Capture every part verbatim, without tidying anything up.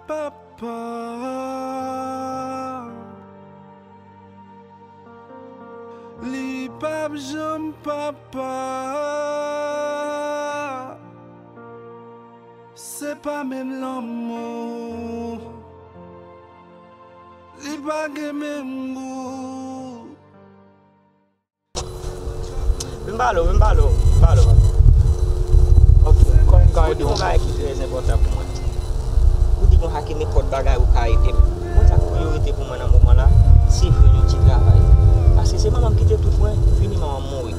Papa, li p ap janm papa. Se pa menm lanmou. Li pa gen menm gou. Vin pale w, vin pale w, vin pale w. Ok, kòman m ka ede w? Ou di yon bagay ki trè enpòtan pou mwen. Ou di konsa ke nenpòt bagay ou ka ede m. Bon, sa k priyorite pou mwen nan moman la, se jwenn yon ti travay. Paske se manman m ki te tout mwen, vini manman m mouri.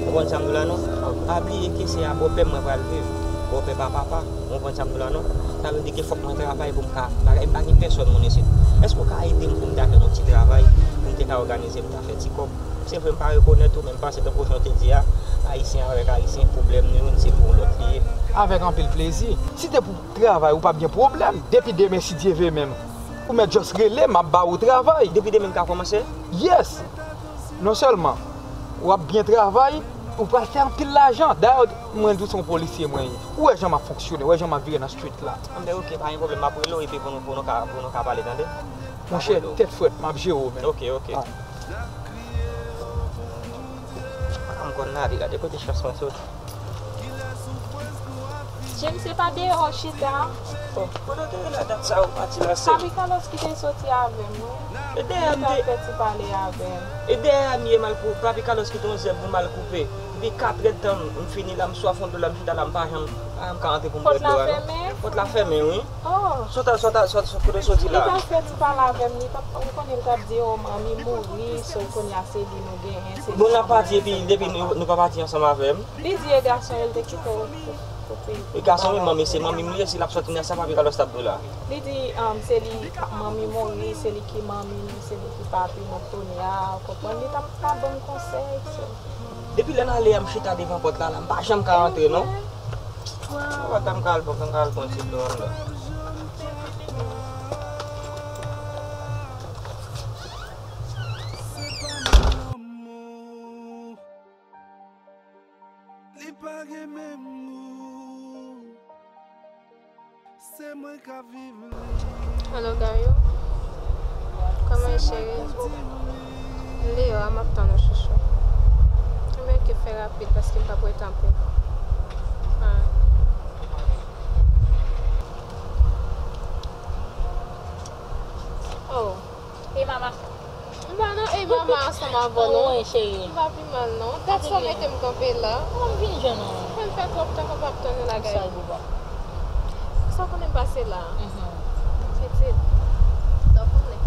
Ou konprann sa m di w la non? Pa bliye ke se a bòpè m mwen pral viv. Bòpè pa papa. Ou konprann sa m di w la non? Sa vle di ke fòk mwen travay pou m ka bagay, m pa gen pèsòn moun isit. Èske w ka ede m pou m ta jwenn yon ti travay, pou m te ka òganize m ta fè ti kòb? Se vre m pa rekonèt ou, men m panse tankou jan w te di a, Ayisyen avèk Ayisyen, pwoblèm nou youn se pou lòt li ye. Avèk anpil plezi. Si te pou travay ou p ap gen pwoblèm. Depi demen si Dye vle menm, ou mèt just rele m, m ap ba ou travay. Depi demen m ka kòmanse? Yes. Non sèlman w ap byen travay, ou pral fè anpil lajan. Dayè, mwen tou se yon polisye mwen ye. Ou wè jan m ap fonksyone, ou wè jan m ap vire nan street la. Anben, ok, pa gen pwoblèm, m ap rele w epi pou nou, pou nou ka, pou nou ka pale, tande? Monchè, tèt frèt, m ap jere w, men. Ok, ok. Ah. M konn ale, gade kote chans mwen soti. James, se pa deyò w chita? Bon, kote w te ye la dat sa ou pati la, sè? Papi Carlos ki te soti avè m, wi. E dèyè m te fè ti pale avè m. E dèyè a m ye m al kou-, Papi Carlos kite yon zèb pou m al koupe. Depi katrè tan m fini la, m swaf yon dlo la, m chita la, m pa janm, pa janm ka antre pou m bwè dlo a non. Pòt la fèmen? Pòt la fèmen, wi. Oh. Sòt a, sòt a, sòt, sòt, kote w soti la? Li t ap fè ti pale avè m, li t ap, ou konnen li t ap di, oh, manmi mouri, so kounye a se li nou genyen, se li. Bon, l ap pati epi depi nou, nou pa pati ansanm avè m. Li di e gason yo, li te kite w pou, pou, pou. E gason wi, manmi, se manmi m li ye, si l ap sòti nan sa, Papi Carlos t ap dwe la. Li di, um, se li, manmi mouri, se li ki manmi nou, se li ki papi nou kounye a, ou konprann? Li t ap ka ban m konsèy, so. Depi lè n ale a, m chita devan pòt la, la, m pa janm ka antre, non. Pòt la m ka al pran, m ka al pran ti dlo anndan. Li pa gen menm gou. Se mwen k ap viv li. Alo, Gayou. Kòman ye, cheri? M deyò a, m ap tann ou, chouchou. Ebyen, ke fè rapid, paske m p ap ret anpil. Ah. Oh. E mama. M pa nan e mama ansanm avè w non. Wi, cheri. M pa pi mal non. Gad sa w mete m kanpe la. Kòman m vin jwenn ou? Fè m fè twòp tan konsa m p ap tann ou la, Gayou. Sa w konnen m pase la? Mhm. Pitit, sa w konnen.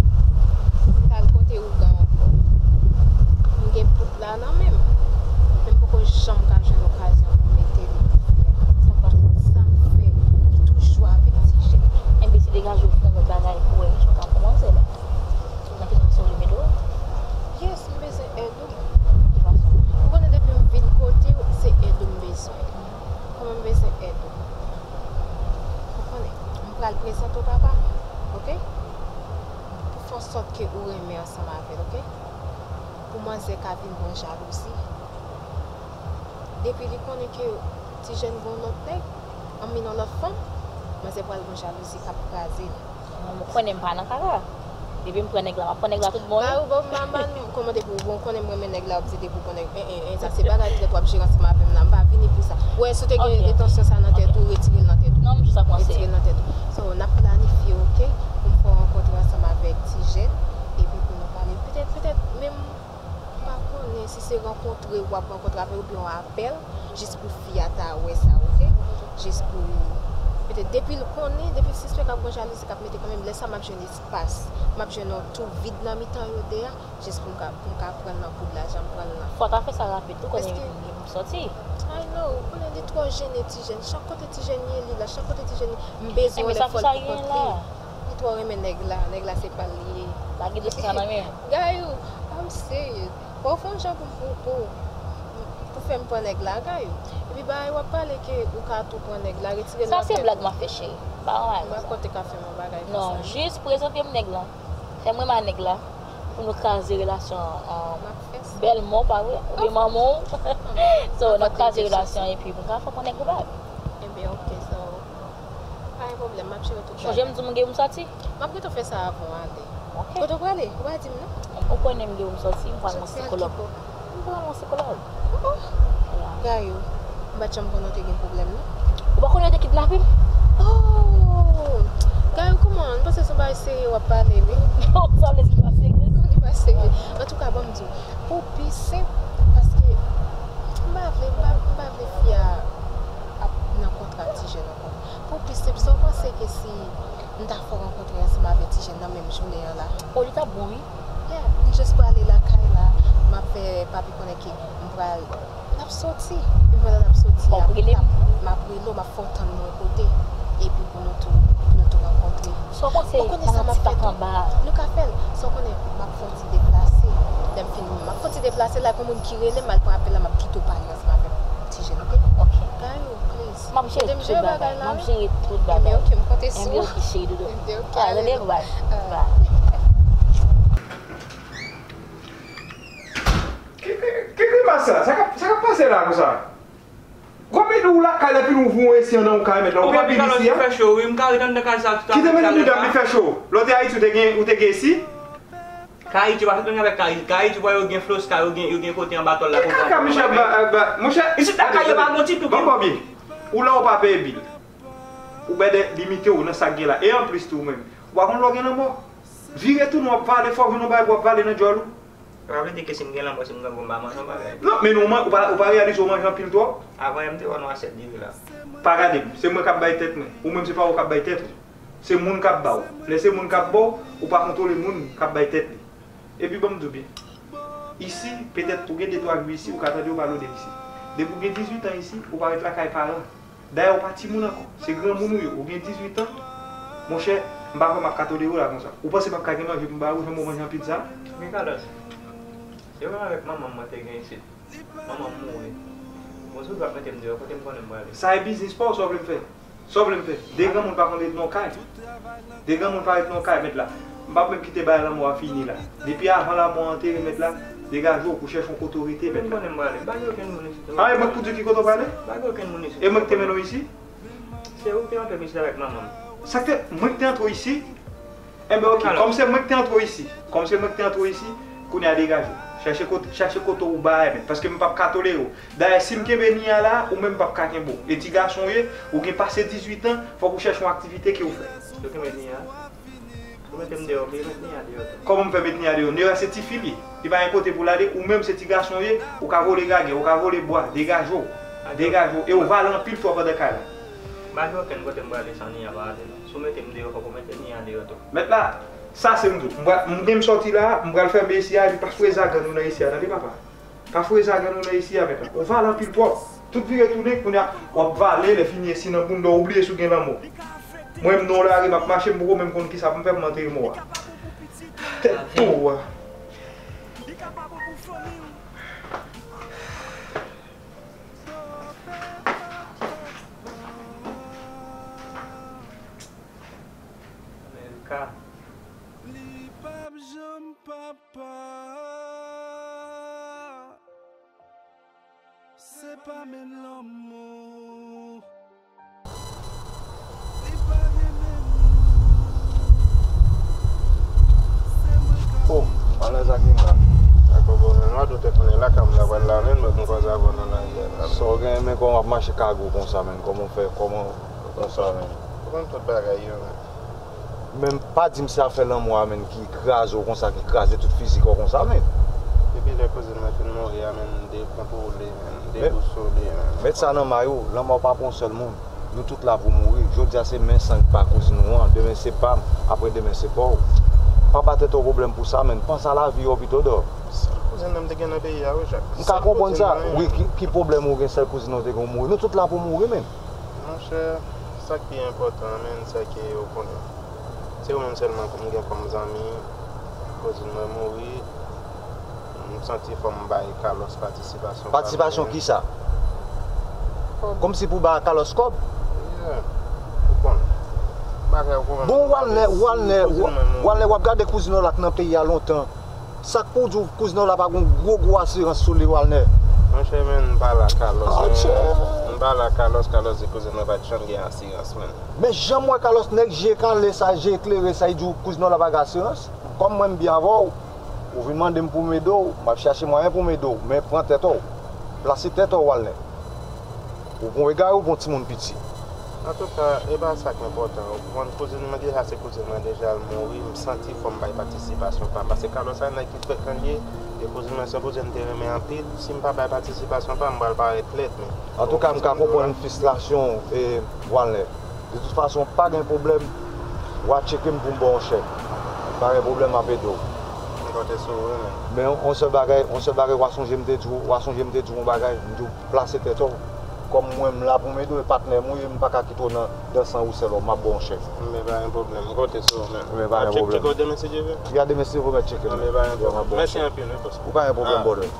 M t al kote ougan ankò. M gen poud la nan men m. Men m poko janm ka jwenn okazyon pou m mete l nan fè. Sa pa sa m fè, li toujou avèk Tijèn. Enben, se degaje w fè yon lòt bagay pou wè jan w ka kòmanse la. Nan ki fason w vle mete w? Yes, m bezwen èd ou. Ki fason? Ou konnen depi m vin kote w, se èd ou m bezwen. Kòman m bezwen èd ou? Ou konnen, m pral prezante w papa m, oke? Pou fè an sòt ke ou renmen ansanm avè l, oke? Pou manzè ka vin gon jalouzi. Depi li konnen ke Tijèn gon lòt nèg, anmyè yon lòt fanm, manzè pral gon jalouzi k ap kraze l. Mwen, mwen konnen m pa nan kaka. Depi m pran nèg la, m ap pran nèg la tout bon wi. Ba ou, ba ou, m pa, m pa kòmante pou ou, bon, ou konnen m renmen nèg la, w ap di depi w pran nèg, en, en, en, sa se bagay trèt w ap jere ansanm avè m la, m pa vini pou sa. Ou wè, si w te gen entansyon sa nan tèt ou, retire l nan tèt ou. Non, m jis ap panse. Retire l nan tèt ou. So, n ap planifye, oke? Pou m fè w rankontre ansanm avèk Tijèn, epi pou nou pale. Petèt, petèt, menm M pa konnen si se rankontre w ap rankontre avè l oubyen yon apèl, jis pou fi a ta wè sa, oke? Jis pou, petèt, depi l konnen, depi l sispèk ap gen jalouzi k ap mete kanmenm, lè sa m ap jwenn espas, m ap jwenn yon tou vid nan mitan yo de a, jis pou m ka, pou m ka pran l nan poud la, jan m pran l nan. Fò w ta fè sa rapid tou, konnen m sòti. I know, ou konnen li twò jennen Tijèn. Chak kote Tijèn ye, li la. Chak kote Tijèn ye, m bezwen yon lè fò l pou kont li. Li twò renmen nèg la. Nèg la se pa l li ye. Lage dosye sa nan men m. Gayou, I'm serious. Fò w fè yon jan pou, pou, pou, pou fè m pran nèg la, Gayou. Epi bagay w ap pale ke ou ka tou pran nèg la, retire l nan tèt ou. Sa se blag m ap fè, cheri. Pa yon bagay konsa. M pa kwè w te ka fè m yon bagay konsa. Non, jis prezante m nèg la. Fè m renmen nèg la. Pou nou kraze relasyon, um, bèlmè w, pa vre? Oubyen manman w. So, n ap kraze relasyon epi pou n ka fè w pran nèg ou bab. Ebyen, oke, so, pa gen Pwoblèm, m ap jere tout bagay. Chonje m di w m gen pou m sòti? M ap gentan fè sa avan w ale. Ok. Kote w prale? Ou pa di m non. Ou konnen m gen pou m sòti, m pral yon sikològ. M pral yon sikològ. Oh, oh. Gayou, m pa t janm konnen w te gen pwoblèm non. Ou pa konnen yo te kidnape m? Oh! Gayou, kòman? M panse se yon bagay serye w ap pale wi. Non, sa vle di li pa serye. Non, li pa serye. Antouka, ban m di w, pou pi senp, paske m pa vle, m pa, m pa vle fi a ap nan kontra ti jèn ankò. Pou pi senp, sa w panse ke si m ta fè w rankontre ansanm avèk ti jèn nan menm jounen an la? Oh, li t ap bon wi. Yeah, m jis prale lakay la, m ap fè papi konnen ke m pral, n ap sòti. Epi pandan n ap sòti a, m ap rele w, m ap fè w tann mwen kote. Epi pou nou tou, pou nou tou rankontre. Sa w panse? Ou konnen sa m ap fè tou? Nou ka fè l. Sa w konnen, m ap fè w ti deplase. Lè m fin, m ap fè w ti deplase, la, gon moun ki rele m, m al pran apèl la, m ap kite w pale ansanm avèk ti jèn, ok? Ok. Gayou, please. M ap jere tout bagay. M ap jere tout bagay. Ebyen, ok, m konte sou ou. Ebyen, ok, cheri doudou. Ebyen, ok, ale, bye. Bye. Ki, ki, ki grimas sa? Sa k ap, sa k ap pase la konsa? Gwo piti ou lakay la, epi nou voye si anndan yon kay, mèt la. Ou pè pi isi a? Fè cho, wi, m ka ret anndan kay sa tout a. Kite mete mouda m, li fè cho. Lè w te Ayiti, ou te gen, ou te gen esi? Kay Ayiti pa fèt menm jan avèk kay, kay Ayiti, bò, yo gen Flosca, yo gen, yo gen kote anba tòl la, kote anba. Kaka, monchè, ba, ba, monchè. Isit lakay yo pa gon ti tou. Ban m ba w byen. Ou la, ou pa peye bil. Ou bèdè limite w nan sa k gen la. E anplis tou, ou menm, ou pa konn lè w gen lanmò. Vire tounen, w ap vale, fò w jwenn yon bagay pou w ap vale nan djòl ou. Sa vle di ke si m gen lanmò, si m gen lanmò, m pa manje yon bagay. Non, men non, ou pa, ou pa reyalize w manje anpil twòp? Avan yè, m te wè w nan asyèt diri la. Pa gade m, se mwen k ap bay tèt mwen. Ou menm, se pa ou k ap bay tèt ou. Se moun k ap ba w. Lè se moun k ap ba w, ou pa kontwole moun k ap bay tèt li. Epi ban m di w byen. Isi, petèt ou gen de twa jou isi, ou ka tande yo pale w de isi. Depi w gen dizuit an isi, ou pa ret lakay paran. Dayè, ou pa timoun ankò. Se granmoun ou ye. Ou gen dizuit an. Monchè, m pa kwè m ap ka tolere w la konsa. Ou panse m ap ka gen manje pou m ba ou, jan w manje anpil sa? Men Carlos, se menm avèk manman m mwen te gen isit. Manman m mouri. Bon, si w t ap mete m deyò, kote m konnen m prale? Sa e biznis pa w, sa w vle m fè? Sa w vle m fè? De granmoun pa konn ret nan yon kay. De granmoun pa ret nan yon kay, mèt la. M p ap menm kite bagay lanmò a fini la. Depi avan lanmò a antere, mèt la, degaje w pou chèche yon kote w rete, mèt la. Kote m konnen m prale? Pa gen okenn moun isit. A, e mwen k pou di w ki kote w prale? Pa gen okenn moun isit. E mwen k te mennen w isi? Se ou ki te antre m isit avèk manman m. Sa k fè mwen k te antre w isi? Enben, ok, kòm se mwen k te antre w isi, kòm se mwen k te antre w isi, kounye a degaje w. Chèche kote, chèche kote w bay, men, paske m p ap ka tolere w. Dayè, si m kenbe Nia la, ou menm p ap ka kenbe w. E ti gason w ye, ou gen pase dizuit an, fòk ou chèche yon aktivite ke w fè. Yo kenbe Nia? Ou mete m deyò, yo met Nia deyò tou. Kòman m fè met Nia deyò? Nia se tifi l ye. Li pa gen kote pou l ale, ou menm se ti gason w ye, ou ka vole gagè, ou ka vole bwa, degaje w. Degaje w. E ou vale anpil twòp anndan kay la. M pa gen okenn kote m prale san Nia pa ale non. Si w mete m deyò, fòk ou mete Nia deyò tou. Mèt la, sa se m di w. M pral, m gen m sòti la, m pral fèmen isi a, epi pa foure zagann ou nan isi a, tande papa. Pa foure zagann ou nan isi a, mèt la. Ou vale anpil twòp. Tout vire tounen, kounye a, w ap vale, lè fini esi nan bounda w, ou bliye si w gen lanmò. Mwen, m nan yon lari, m ap mache, m poko menm konn kisa pou m fè pou m antere mò a. Tèt tou a. Li p ap janm papa. Se pa menm lanmou. Li pa gen menm. Se mwen k ap. Oh, anlè sa ki m la. Dakò, bon, men mwa doutè konnen lakay m la pral la, men mwen konn kòz avè w nan lari a la. Sa w gen, men kòman w ap mache kagou konsa, men kòman w fè, kòman konsa, men. Ou konn tout bagay yo, men. Men pa di m se afè lanmò a, men, ki kraze w konsa, ki kraze tout fizik ou konsa, men. Depi lè kouzin mwen fin mouri a, men, m dekontwole, men, m debousole, men. Met sa nan may ou, lanmò pa pou yon sèl moun. Nou tout la pou mouri. Jodi a se men san pa kouzin ou an, demen se pa m, apre demen se pa w. Pa ba tèt ou pwoblèm pou sa, men, panse a lavi ou pito dò. Sèl kouzin nan m te gen nan peyi a, wi, Jak. M ka konprann sa. Wi, ki, ki pwoblèm ou gen, sèl kouzin ou te gen ou mouri? Nou tout la pou mouri, men. Monchè, sa k pi enpòtan, men, se ke ou konnen. Se ou menm sèlman m gen kòm zanmi. Kouzin mwen mouri. M santi fò m bay Carlos patisipasyon pa m. Patisipasyon kisa? Kòb. Kòmsi pou ba Carlos kòb? Yeah. Ou konnen. Bagay ou konnen. Bon, Walner, Walner, Walner, w ap gade kouzin ou la k nan peyi a lontan. Sa k pou w di w kouzin ou la pa gon gwo, gwo asirans sou li, Walner? Monchè, men, m pale a Carlos, men, m Pale ak Carlos, Carlos di kouzen mwen pa t janm gen asirans, menn. Men jan m wè Carlos, nèg je kale sa, je klere sa, li di w kouzen w la pa gen asirans. Kòm mwen m byen avè w, ou vin mande m pou m ede w, m ap chache mwayen pou m ede w, men pran tèt w, plase tèt w, Walner. Ou pa egare, ou pa timoun piti. Antouka, e pa sa k enpòtan. Ou konprann, kouzen mwen deja, se kouzen mwen deja, l mouri, m santi fò m bay patisipasyon pa m. Paske Carlos sa nèg ki frekant li ye, e kouzen mwen se yon kouzen m te renmen anpil. Si m pa bay patisipasyon pa m, m pral parèt lèd, men. Antouka, m ka konprann fristrasyon w, e, Walner. De tout fason, pa gen pwoblèm, w a tcheke m pou m ba w yon chèk. Pa gen pwoblèm, m ap ede w. M konte sou ou, wi, men. Men yon sèl bagay, yon sèl bagay, w a sonje m te di w, w a sonje m te di w yon bagay, m di w plase tèt w. Kòm mwen, m la pou m ede w, e patnè m ou ye, m pa ka kite w nan, nan san ou sèl, m ap ba w yon chèk. Men pa gen pwoblèm, m konte sou ou, men. Men pa gen pwoblèm. Tcheke w demen, si Dye vle? Ya, demen, si Dye vle, m ap tcheke w. Men pa gen pwoblèm. Mèsi anpil, wi, bòs. Ou pa gen pwoblèm, brother.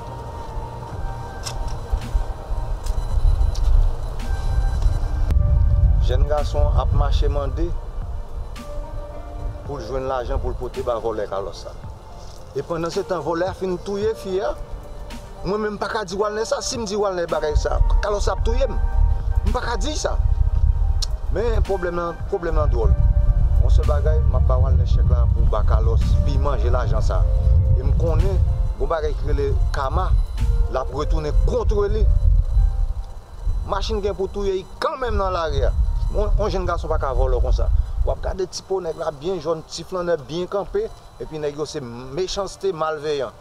Jèn gason ap mache mande pou l jwenn lajan pou l pote ba vòlè Carlos sa. E pandan se tan, vòlè a fin touye fi a. Mwen menm, m pa ka di Walner sa. Si m di Walner bagay sa, Carlos ap touye m. M pa ka di sa. Men pwoblèm nan, pwoblèm nan dwòl. Yon sèl bagay, m ap ba Walner chèk la pou ba Carlos, pou l manje lajan sa. E m konnen, gon bagay ki rele kama, l ap retounen kont li. Machin gen pou touye l kanmenm nan lari a. Yon, yon jèn gason pa ka vòlò konsa. W ap gade ti po nèg la byen jòn, ti flannè byen kanpe, epi nèg yo se mechanste, malveyan.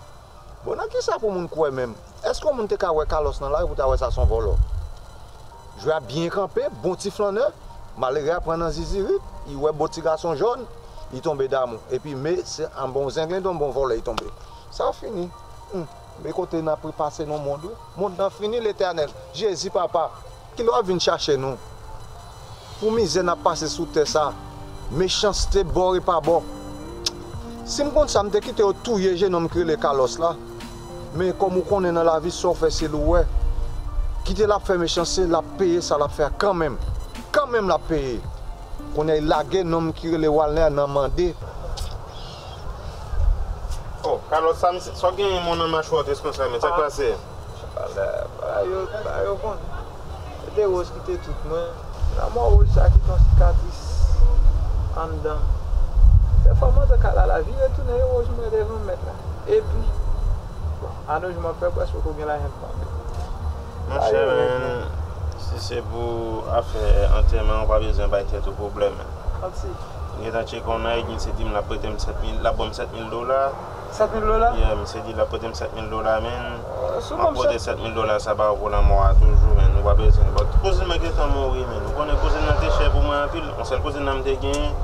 Bon, nan kisa pou moun kwè menm? Èske yon moun te ka wè Carlos nan lari pou ta wè sa se yon vòlò? Jwè a byen kanpe, bon ti flannè, malere a pran nan zizirit, li wè bon ti gason jòn, li tonbe damou. Epi, men, se yon bon zenglen, yon bon vòlè, li tonbe. Sa fini. Hmm. Men kote n ap repase nan mond, wi. Mond nan fini, Letènèl. Jezi, Papa, kilè w ap vin chache nou? Pou mizè n ap pase sou tè sa, mechanste bò e pa bò. Si m konn sa, m te kite yo touye jenòm ki rele Carlos la. Men kòm ou konnen nan lavi, sa w fè, se li w wè. Kite l ap fè mechanste, l ap peye sa l ap fè a kanmenm. Kanmenm l ap peye. Kounye a, l lage nonm ki rele Walner nan mande. Oh, Carlos, sa misye, sa w genyen, mon nan machwè w te konsa, men sa k pase? Bagay yo, bagay yo konn. Se te Rose ki te tout mwen. Lanmò Rose sa kite yon sikatris anndan m. Dèfwa mwen te ka la, la vire tounen, e Rose mwen devan mèt la. Epi, bon, a nos jours, m ap fè près poko gen lajan pou m achte. Monchè, men, si se pou afè antèman, ou pa bezwen bay tèt ou pwoblèm. Manti. M gentan tcheke yon nèg, misye di m l ap prete m sèt mil, l ap ban m sèt mil dola. Sèt mil dola? Yeah, misye di l ap prete m sèt mil dola, men. M ap pote sèt mil dola sa ba ou pou lanmò a toujou, men. Ou pa bezwen. Bon, kouzin mwen gentan mouri, men. Ou konnen kouzin nan te chè pou mwen anpil. Yon sèl kouzin nan m te genyen.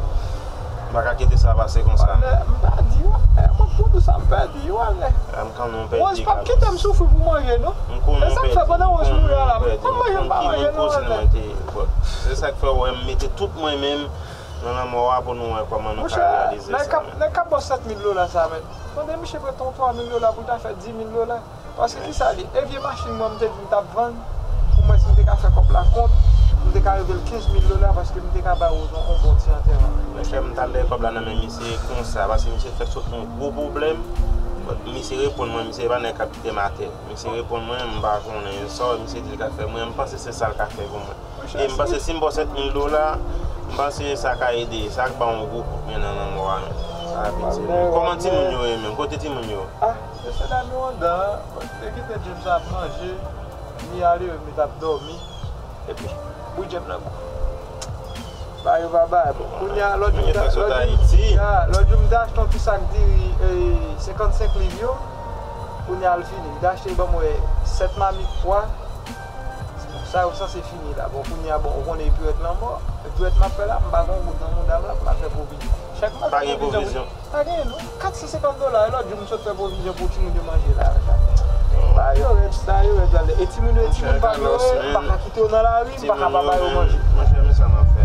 M pa ka kite sa pase konsa. Walner, m pa di w, eh, mwen pou di sa m pèdi, Walner. Ah, m konnen w pèdi. Rose p ap kite m soufri pou manje, non. M konnen w pèdi. E sa k fè pandan Rose mouri a la, m manje, m pa manje, non, Walner. Se sa k fè w wè m mete tout mwen menm nan lanmò a pou nou wè kòman nou ka reyalize sa. Monchè, nèg k ap, nèg k ap ba w sèt mil dola sa, men. Mande misye prete w twa mil dola pou l ta fè di mil dola. Paske kisa li? E vye machin mwen m te di m t ap vann, pou mwen si m te ka fè kòb la kont, m te ka rive l kenz mil dola, paske m te ka bay Rose yon bon ti antèman. Monchè, m t al dèyè kòb la nan men misye konsa, paske misye fèk sot yon gwo pwoblèm. Misye reponn mwen, misye pa nèg k ap kite m atè. Misye reponn mwen, m pa konnen sa misye di l ka fè mwen, m panse se sa l ka fè pou mwen. E m panse si m ba w sèt mil dola, m panse sa ka ede, sa k ba w yon gwo kout men nan lanmò a, men. Sa piti, men. Kòman timoun yo ye menm? Kote timoun yo? Ah, mesye dam yo anndan, bon, m te kite James ap manje, li ale, yo met ap dòmi. Epi, bouyi James nan kou. Ba yo pa bay. Bon, kounye a, lòt jou m ta, lòt jou, ya, lòt jou m te achte yon ti sak diri, eh, senkannsenk liv yo. Kounye a, l fini. M te achte, ban m wè, sèt mamit pwa. Sa yo sanse fini la. Bon, kounye a, bon, ou konnen e piwèt lanmò. E piwèt m ap fè la, m pa gen yon goud nan mouda m la pou m al fè pwovizyon. Chak mwa, pa gen pwovizyon. Pa gen, non. Kat san senkant dola, e lòt jou, m sot fè pwovizyon pou timoun yo manje la. Ba yo rèd, ba yo rèd, Walner. E timoun yo, e timoun pa m yo, m pa ka kite yo nan lari, m pa ka pa ba yo manje. Monchè, men sa m ap fè.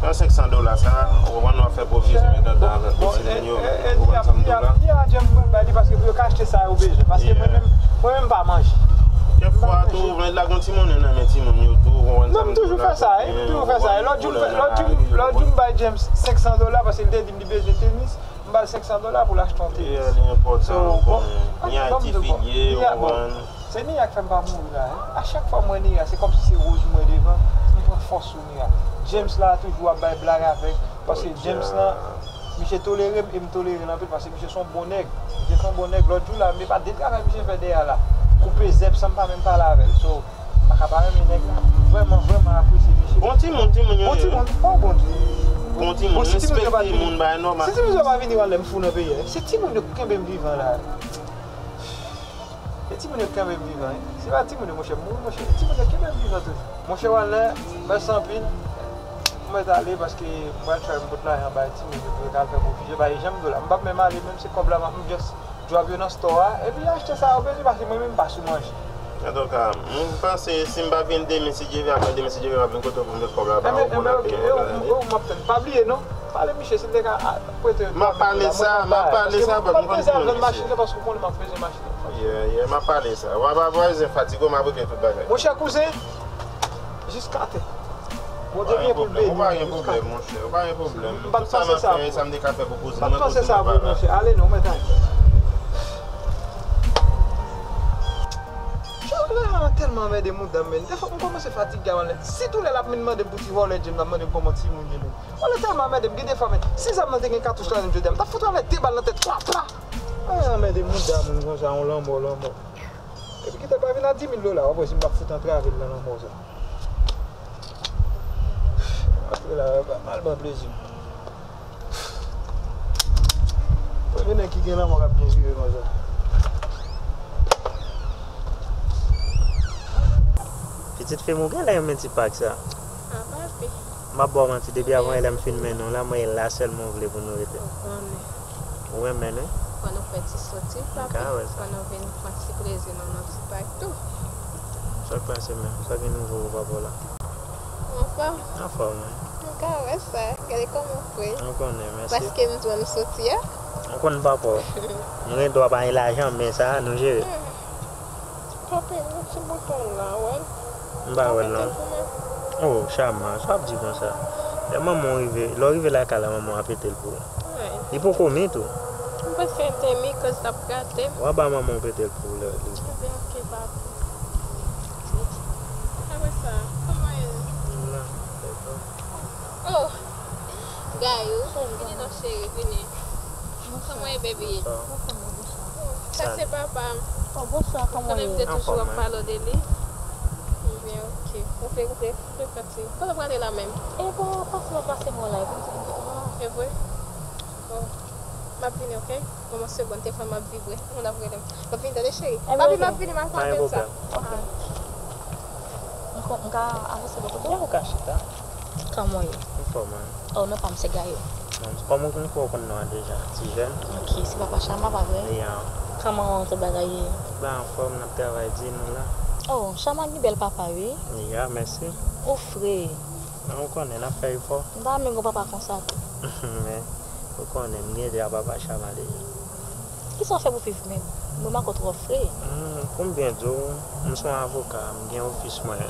Pran senk san dola sa, ou konprann, w ap fè pwovizyon, men dandan avèk ou, timoun yo, ou konprann sa m di w la. Ni a James mwen bay li paske pou yo ka achte sa yo bezwen. Paske mwen menm, mwen menm m pa manje. Kèk fwa tou, mwen lage yon ti monnen nan men timoun yo tou, ou konprann sa m di w la. Non, m toujou fè sa, wi, m toujou fè sa. E lòt jou, lòt jou, lòt jou m bay James senk san dola paske l te di m li bezwen tenis. M ba l senk san dola pou l achte yon tenis. Li enpòtan, ou konnen. Ni a ti fidye, ou konprann. Se Nia k fè m pa mouri la, wi. A chak fwa m wè Nia, se kòmsi se Rose m wè devan, m pran fòs sou Nia. James la toujou ap bay blag avè m, paske James lan, misye tolere m e m tolere l anpil, paske misye se yon bon nèg. Misye se yon bon nèg. Lòt jou la, men pa de travay misye fè dèyè la. Koupe zèb san m pa menm pale avè l. So, m pa ka pa renmen nèg la. Vrèman, vrèman apresye misye. Bon timoun, timoun yo ye. Bon timoun, pa bon timoun. Bon timoun, respekte moun, bagay nòmal. Si timoun yo pa vini, wè lè m fou nan peyi a. Se timoun yo k kenbe m vivan la. E timoun yo kenbe m vivan, wi. Se pa timoun yo, monchè, m mouri, monchè. E timoun yo kenbe m vivan toujou. Monchè Walner, mèsi anpil. Mwen mèt ale paske m pral try m pot lajan bay timoun yo pou yo ka al fè pwofit yo. Bay janm do la. M p ap menm ale, menm se kòb la, m ap m just drop yo nan store a. Epi achte sa yo bezwen paske mwen menm m pa sou manje. Antouka, m panse si m pa vin demen, si Dye vle, apre demen, si Dye vle, m ap vin kote w pou m met kòb la ba ou pou n ap peye kòb la. Enben, enben, ok. E ou, ou, ou m ap tann. Pa bliye, non. Pale misye si l te ka, a, prete. M ap pale sa, m ap pale sa, but m konn ki moun misye. Paske m ap bezwen machin nan, paske ou konnen m ap bezwen machin nan. Yeah, yeah, m ap pale sa. W ap, w ap bezwen fatige w, m ap regle tout bagay. Monchè kouzen, jiskatè. Bondye gen pou l beni w jiskatè. Ou pa gen pwoblèm, monchè. Ou pa gen pwoblèm. M pa t panse sa pou ou. Tout sa m ap fè, sa m te ka fè pou kouzen mwen, kouzen mwen pa la. M pa t panse sa pou ou, monchè. Ale non, mwen ta. Chòlè an tèlman anmède mouda m, men. Defwa m kòmanse fatige avè l nèt. Sitou lè l ap vin mande m pou ti vòlè djim, l ap mande m kòman timoun ye menm. Wale tèlman anmède m, gen de fwa, men, si zam nan te gen katouch ladan l jodi a, m t ap fout anlè de bal nan tèt, pla, pla. Ay, anmède mouda moun konsa, yon lanmò, lanmò. Epi kite l pa vin a di mil dola, w ap wè si m p ap fout antrave l nan lanmò sa. Antre la, pa mal ban plezi m. Premye nèg ki gen lanmò k ap byen jere konsa. Pitit fi m, ou genlè renmen ti pak sa. A, papi. M ap ba w manti, depi avan yè lè m fin mennen w la, mwen e la sèlman w vle pou nou rete. Ou konnen. Ou renmen l, wi. Fò nou fè ti soti, papi. M ka wè sa. Fò nou vin pran ti plezi nou nan ti pak tou. Sa k pase menm? Sa ki nouvo pou papa w la? Ou anfòm? Anfòm, wi. M ka wè sa. Gade kòman w fre. Ou konnen, mèsi. Paske m di w nou soti a. Ou konn papa w. Nou gen dwa pa gen lajan, men sa a, nou jere. Hmm. Papi, yon ti bouton la, wè l. M pa wè l non. Ou mete l pou mwen. Oh, Chama, sa w ap di konsa? Lè manman w rive, lè w rive lakay la, manman w a pete l pou ou. Li poko mi tou. M panse l te mi, cause l ap gate m. W a ba manman w pete l pou ou lè li. Ebyen, ok, papi. Apre sa, kòman ye? M la, m fè kò. Oh! Gayou, vini non cheri, vini. Kòman ye, baby? Sa se papa m. Oh, bonswa, kòman ye? Konnen m te toujou ap pale w de li. Anfòm, wi. Ebyen, ok. Ou vle, ou vle, ou vle fè ti. Kote w prale la menm? E bon, pase m ap pase bò la, epi m di m, ah. E vre? Oh. M ap vini, ok? Ban m yon segonn, telefòn m ap vibre. Moun ap rele m. M ap vini, tande, cheri. Papi, m ap vini, m ap apèl sa. Pa gen pwoblèm. Ok. M ka avanse bò kote w? Ya, ou ka chita. Kòman w ye? Anfòm, man. Oh, non pa m, se Gayou. Kòm ou konn, ou konn non an deja. Ti jèn. Ok, se papa Chama, pa vre? Ya. Kòman tout bagay ye? Tout bagay anfòm, n ap travay di nou la. Oh, Chama gen bèl papa, wi. Ya, mèsi. Ou fre. Non, ou konnen, n ap fè efò. M ta renmen gen yon papa konsa tou. Men, ou konnen, m gen de a papa Chama deja. Kisa w fè pou viv menm? Mwen, m a konn twò fre. Hmm, pou m byen di w, m se yon avoka, m gen ofis mwen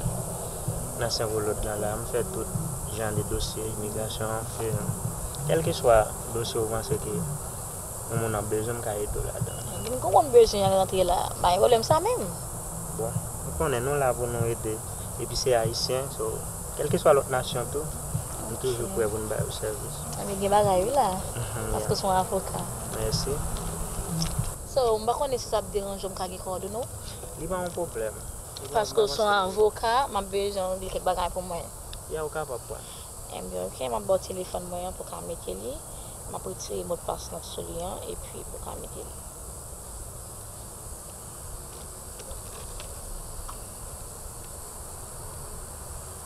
nan Sen Volod la, la, m fè tout jan de dosye imigrasyon, m fè, kèlkeswa dosye w panse ke yon moun ap bezwen, m ka ede w ladan. M konprann bezwen an rantre la, pa gen pwoblèm sa menm. Bon, ou konnen nou la pou nou ede. Epi se ayisyen, so, kèlkeswa lòt nasyon tou, nou toujou prè pou n ba yo sèvis. Anben, gen bagay wi la. Mhm, paske w se yon avoka. Mèsi. So, m pa konnen si sa ap deranje w, m ka gen kowòdone w? Li pa yon pwoblèm. Paske w se yon avoka, m ap bezwen w regle kèk bagay pou mwen. Ya, ou kapab pran. Enben, ok, m ap ba w telefòn mwen an pou w ka mete li. M ap retire modpas lan sou li an, epi pou w ka mete li.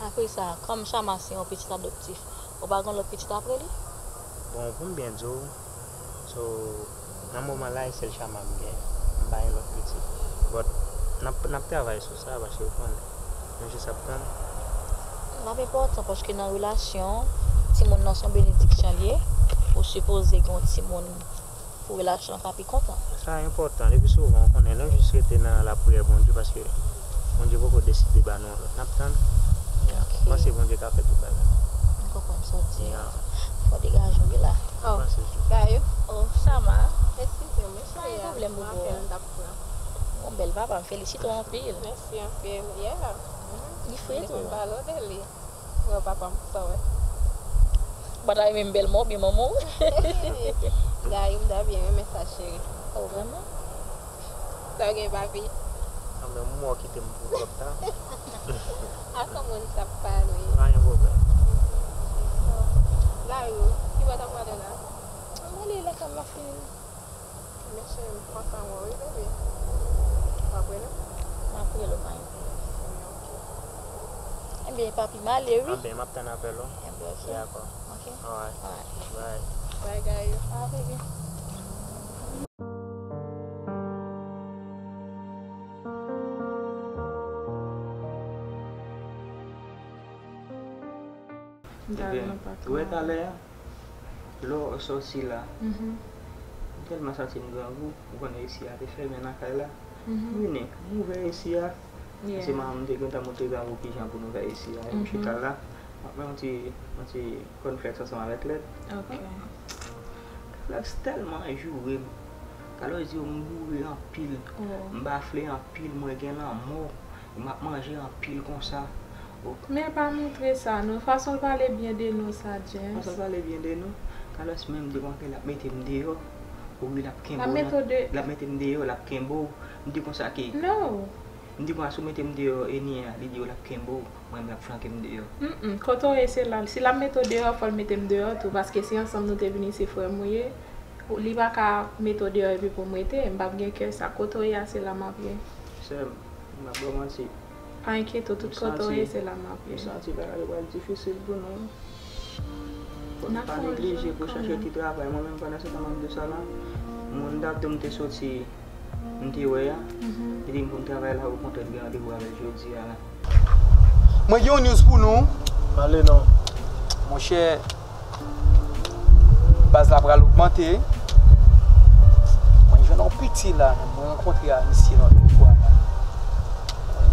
Apre sa, kòm Chama se yon pitit adoptif, ou pa gen lòt pitit apre li? Bon, pou m byen di w, so, nan moman la, e sèl Chama m gen. M pa gen lòt pitit. But, n ap, n ap travay sou sa, paske ou konnen, nou jis ap tann. L ap enpòtan, paske nan relasyon, timoun nan se yon benediksyon l ye. Ou sipoze gen yon timoun pou relasyon an ka pi kontan. Sa enpòtan. Depi souvan, ou konnen, nou jis rete nan lapriyè Bondye, paske Bondye poko deside ba nou yon lòt. N ap tann. Ok. M panse Bondye ka fè tout bagay. M konprann sa w di a. Ya. Fò degaje w, wi la. Oh, Gayou. Oh, Chama. Eskize m, wi, cheri. Pa gen pwoblèm, bobo. M ap fè l, m t ap pran. Yon bèl Papa m felisite w anpil. Mèsi anpil. Yeah. Li fre tou. Depi m pale w de li. Wè papa m sa wè. Ou pa ta renmen m bèlmè w oubyen manman w? Gayou, m ta byen renmen sa cheri. Oh, vrèman? Sa w gen papi? Anben mwen w kite m pou twòp tan. A kòman n t ap pale? Pa gen pwoblèm. Gayou, ki bò w t ap prale la? Mwen li lakay la fini. Men cheri m kontan wè w wi baby. W ap rele m? M ap rele w pa gen pwoblèm. Ebyen papi m ale wi. Anben m ap tann apèl ou. Ebyen ok. Dakò. Ok. Alright. Alright. Bye. Bye Gayou. Bye baby. Ebyen, ou wè talè a, lè w sòti la, m tèlman santi m grangou, ou konn isi a te fèmen nan kay la. M vini, m ouvè isi a. Se manman m te gentan montre grangou kijan pou n ouvè isi a. M chita la, m ap pran yon ti, yon ti cornflakes ansanm avèk lèt. Cornflakes tèlman joure m. Carlos di yo m boure anpil, m bafle anpil, mwen gen lanmò. M ap manje anpil konsa. Men pa montre sa non. Fason l pale byen de nou sa, James. Fason l pale byen de nou. Carlos menm m di konsa ke l ap mete m deyò. Wi, l ap kenbe w nan, l ap mete m deyò, l ap kenbe w. M di konsa ke. No. M di konsa si w mete m deyò, Eni a, li di w l ap kenbe w. Mwen menm l ap flanke m deyò. Mm, mm. Kote w ye se la. Si l ap mete w deyò, fò l mete m deyò tou. Paske si ansanm nou te vini, se frè m ou ye. Li pa ka mete w deyò epi pou m rete, m p ap gen kè sa. Kote w ye a, se la m ap ye. Sè m, m p ap ba w manti. Pa enkyete w, tout kote w ye, se la m ap ye. M santi bagay yo pral difisil pou nou. Fò n pa neglije pou chache ti travay. Mwen menm pandan se tan m ap di w sa la, moun date m te soti, m te wè a, li di m pou m travay la, okontrè, m gen randevou avè l jodi a la. Mwen gen yon news pou nou. Pale non. Monchè, baz la pral ogmante. Mwen jwenn yon piti la, mwen rankontre a misye nan lòt bò la.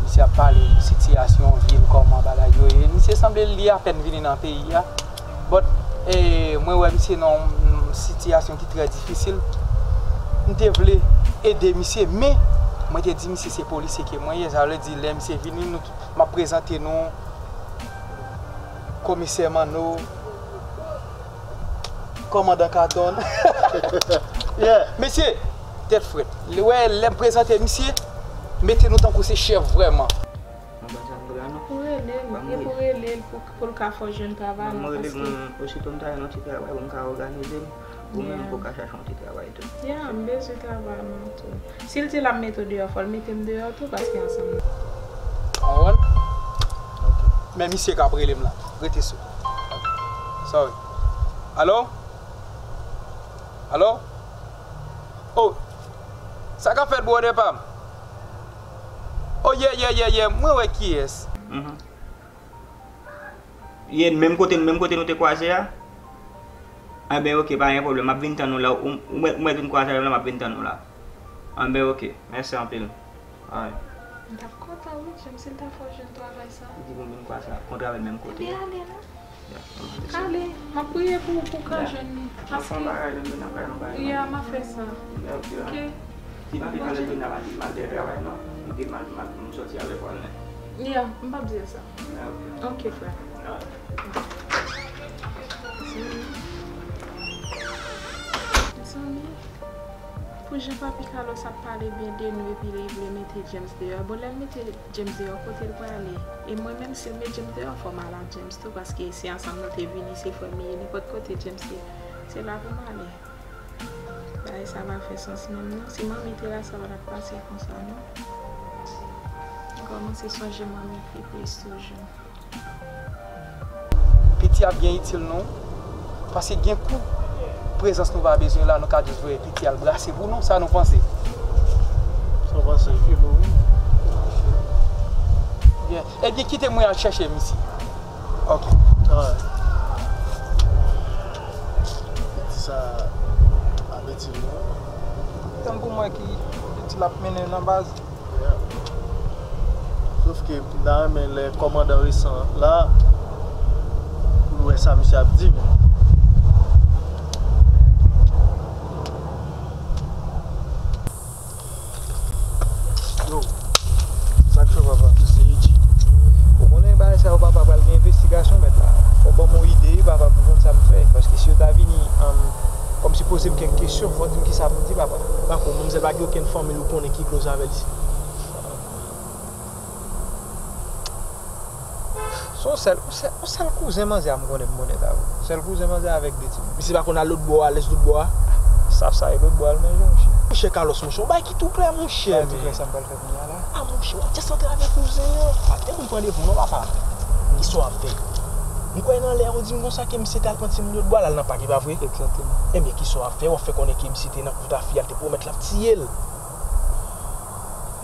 Misye ap pale sitiyasyon vil, kòman bagay yo ye. Misye sanble li apèn vini nan peyi a. But, eh, mwen wè misye nan yon sitiyasyon ki trè difisil. M te vle ede misye, men mwen te di misye se polisye ke mwen ye. Sa vle di lè misye vini, nou, m ap prezante nou Komisè Manno, Kòmandan Katon. Yeah. Mesye, tèt frèt. Lè, wè, lè m prezante misye, mete nou tankou se chèf vrèman. Mwen pa sa m vle non. Ou rele l, e pou rele l pou, pou l ka fè w jwenn travay la, paske. Mwen rele l, mwen, osito m ta jwenn yon ti travay pou m ka òganize m. Ou menm pou w ka chache yon ti travay tou. Ya, m bezwen travay mwen tou. Si l di l ap mete w deyò, fò l mete m deyò tou, paske ansanm nou. Konprann? Men misye k ap rele m la. Rete sou. Sorry. Alo? Alo? Oh. Sa k ap fèt, brother pa m? Oh, yeah, yeah, yeah, yeah. Mwen wè kiyès. Ye, menm kote, menm kote nou te kwaze a? Anben, oke, pa gen pwoblèm. M ap vin tann ou la. Ou, ou mèt, ou mèt vin kwaze avè m la, m ap vin tann ou la. Anben, oke. Mèsi anpil. Alright. M t ap kontan, wi, James, si l ta fè w jwenn travay sa. Li di pou m vin kwaze a, kontre avè l menm kote. Ebyen, ale non. Ale, m ap priye pou ou, pou w ka jwenn li. Paske. Ya, m ap fè sa. Oke. Ti papi pale vin nan matin, m al travay non. M di m al, m al, m soti al lekòl nen. Ya, m p ap di l sa. Ok, frè. Mezanmi, pou jan papi Carlos ap pale byen de nou epi li vle mete James deyò. Bon, lè l mete James deyò, kote l prale? E mwen menm, si l met James deyò, fò m al a James tou, paske se ansanm nou te vini, se frè m li ye, nenpòt kote James ye, se la pou m ale. Bagay sa pa fè sans menm non. Si manmi te la, sa pa t ap pase konsa non. M kòmanse sonje manmi pi plis toujou. Piti ap byen itil nou. Paske gen kou, prezans nou pa bezwen la, nou ka jis voye Piti al brase pou nou. Sa nou panse? Sa w panse? Filo, wi. Byen. Ebyen, kite mwen al chèche misye. Ok. Alright. Piti sa ap itil nou. Tankou mwen ki itil ap mennen nan baz. Sof ke m ta renmen lè kòmandan resan an la, pou l wè sa misye ap di m. Yo, Poze m kèk kesyon, fò w di m kisa pou m di, papa. Pako, manmzèl pa gen okenn fanmi l ou konnen ki close avè l isit? Se yon sèl, yon sèl, yon sèl kouzen manzè a m konnen m konnen ta vre. Sèl kouzen manzè a avèk de timoun. Misye pa konn al lòt bò a, lès lòt bò a? Staff sa e lòt bò a l manje, monchè. Monchè Carlos, monchè, yon bagay ki tou klè, monchè. Sa tou klè, sa m pral fè kounye a la. A, monchè, w ap just antre avèk kouzen an. Pa gen moun pran devan w non, papa. Kisa w ap fè? M kwè nan lè ou di m konsa ke misye t al pran timoun lòt bò a, l al nan pak, e pa vre? Egzakteman. Ebyen, kisa w ap fè? W ap fè konnen ke misye te nan kouta fi a, l te pwomèt l ap tiye l.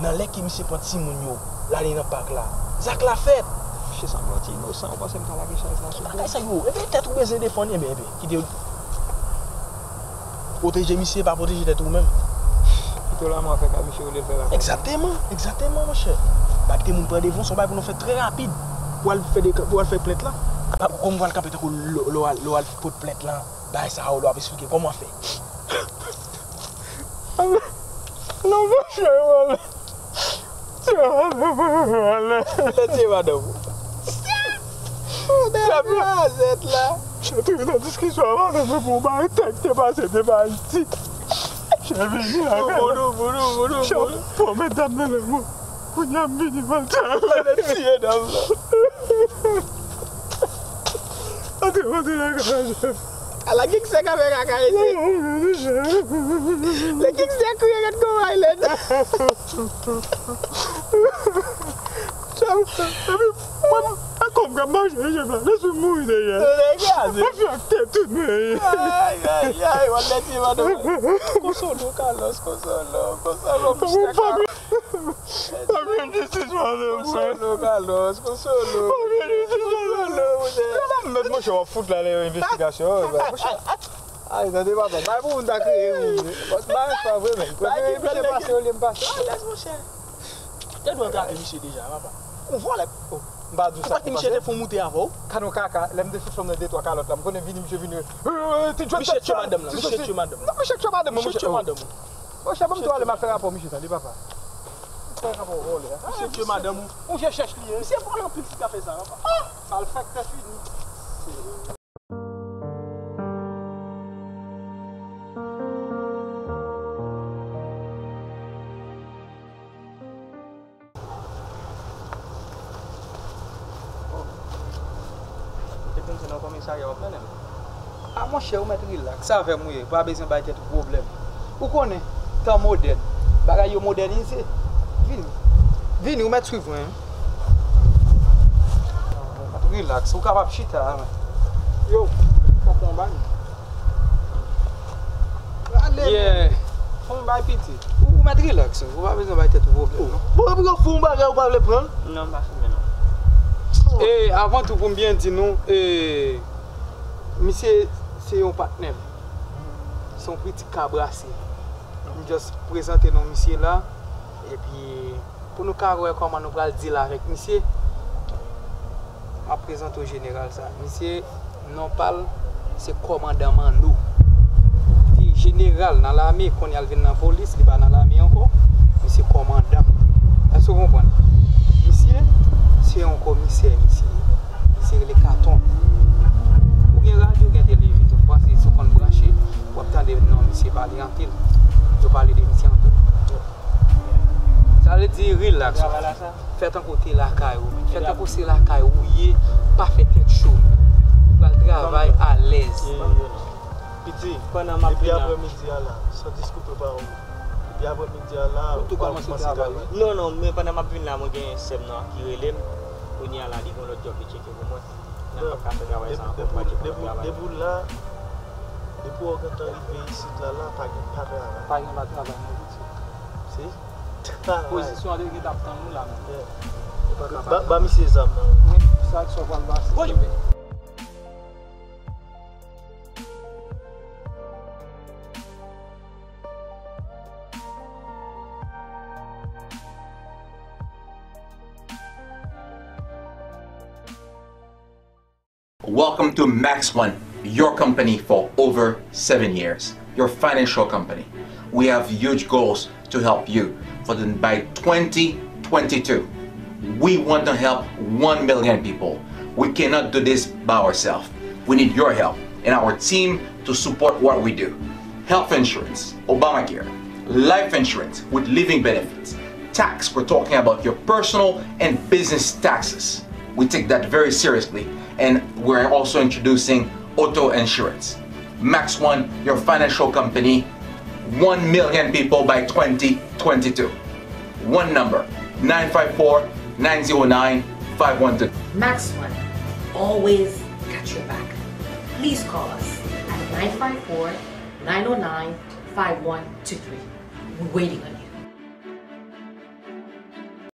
Nan lè ke misye pran timoun yo, l ale nan pak la, zak la fèt. Mesye sanble yon ti inosan, ou panse m ka lage chay sa sou ou? Bagay sa yo, ebyen tèt ou bezwen defann, ebyen, ebyen, kite yo pwoteje misye, pa pwoteje tèt ou menm. Kite w la, mwen fè ka misye, ou le fè la. Egzakteman, egzakteman, monchè. Pa kite moun pran devan, se yon bagay pou nou fè trè rapid. Pou al fè de, pou al fè plent lan. Pa, kòman w al kanpe tankou lè w al, lè w al pot plent lan, bagay sa yo, lè w ap eksplike, kòman w ap fè? Non, monchè, yo ale. Yo ale. Lè tiye madanm ou. Ou te vin azèt la. Chè, te vin nan diskisyon a madanm mwen pou yon bagay tèk te pase depi Ayiti. Chè, vini la. Chè, pran medam nan men mwen. Kounye a m vini, m al tiye. Lè tiye dam nan. Antre, antre nan garaj. Ala gangstè k ap fè kaka isit. Lè gangstè kriye, gad kòman l lèd. Epi mwen, a kòm k ap mache, je la, lespri m mouri dèyè. Mafya ak tèt tou, men. Ay, ay, ay, w ap mèt madanm. Konsole w, Carlos, konsole w, konsole w, Konsolo, Carlos, konsolo. Konsolo, monchè. Kòman mèt monchè w ap fout la nan yon envestigasyon, monchè. Ay, tande papa, bay pou moun ta kreye moun. Bay pa vre, men. Prefere misye pase olye m pase. Alèz, monchè. Te dwe antre avè misye deja, papa. Ou vòlè. M pa di w sa. Ou pa di misye te fon moute avè w? Kado kaka, lè m te sou chanm nan de twa kalòt la, m konnen vini, misye vini. Misye tchwe madanm lan, misye tchwe madanm lan. Non, misye tchwe madanm mwen, misye tchwe madanm mwen. Monchè, ban m tou ale, m al fè rapò misye, tande papa. Fè rapò vòlè a. Misye tchwe madanm ou. Ou je chèch li ye. Misye vòlè anpil si ka fè sa, papa. Ah! Malfektè fini. Ou te konn se nan komisarya w ap mennen m? A, monchè, ou mèt rilaks. Sa avè m ou ye. Pa bezwen bay tèt ou pwoblèm. Ou konnen, tan modèn. Bagay yo modènize. Vini. Vini, ou mèt swiv mwen. Ou mèt rilaks. Ou kapab chita a, men. Yo, fòk mwen bay. Ale, yeah. Fon bay piti. Ou, ou mèt rilaks, ou pa bezwen bay tèt ou pwoblèm, non. Bon, epi yo fè yon bagay ou pa vle pran l? Non, m pa fimen, non. E, avan tou, pou m byen di nou, e, misye se yon patnè m. Se yon pitit ka brase. M just prezante nou misye la, epi pou nou ka wè kòman nou pral deal avèk misye, m ap prezante w jeneral sa. Misye, non pa l, se kòmandan Manno. Li te jeneral nan lame, kounye a l vin nan polis, li pa nan lame ankò. Misye kòmandan. Èske w konprann? Misye, se yon komisè, misye. Misye rele Katon. Ou gen radyo, ou gen televiz-, m panse si w konn branche, w ap tande non misye pale anpil. Yo pale de misye anpil. Sa vle di rilaks. Travay la sa? Fè tankou w te lakay ou. Fè tankou se lakay ou ye. Pa fè tèt cho. Ou pral travay alèz. Piti, depi aprèmidi a la, san diskoupe pawòl. Depi aprèmidi a la, ou pral kòmanse travay. Non, non, men pandan m ap vin la, mwen gen sè m nan ki rele m. Kounye a la, li gen yon lòt djòb li tcheke pou mwen. Nan m p ap ka fè travay sa ankò, m pa di pou travay. Depi w la, depi w gentan rive isit la, la, pa gen pa travay. Pa gen pa travay, non, piti. Se travay. Pozisyon an te gentan ap tann ou la, men. Ba, ba misye zam nan. Wi, sa k sa w pral pase. Woy! Welcome to Max One, your company for over seven years, your financial company. We have huge goals to help you for the, by twenty twenty-two. We want to help one million people. We cannot do this by ourselves. We need your help and our team to support what we do. Health insurance, Obamacare, life insurance with living benefits, tax, we're talking about your personal and business taxes. We take that very seriously, and we're also introducing auto insurance. Max One, your financial company, one million people by twenty twenty-two. One number, nine five four, nine zero nine, five one two. Max One, always got your back. Please call us at nine five four, nine oh nine, five one two three. We're waiting on you.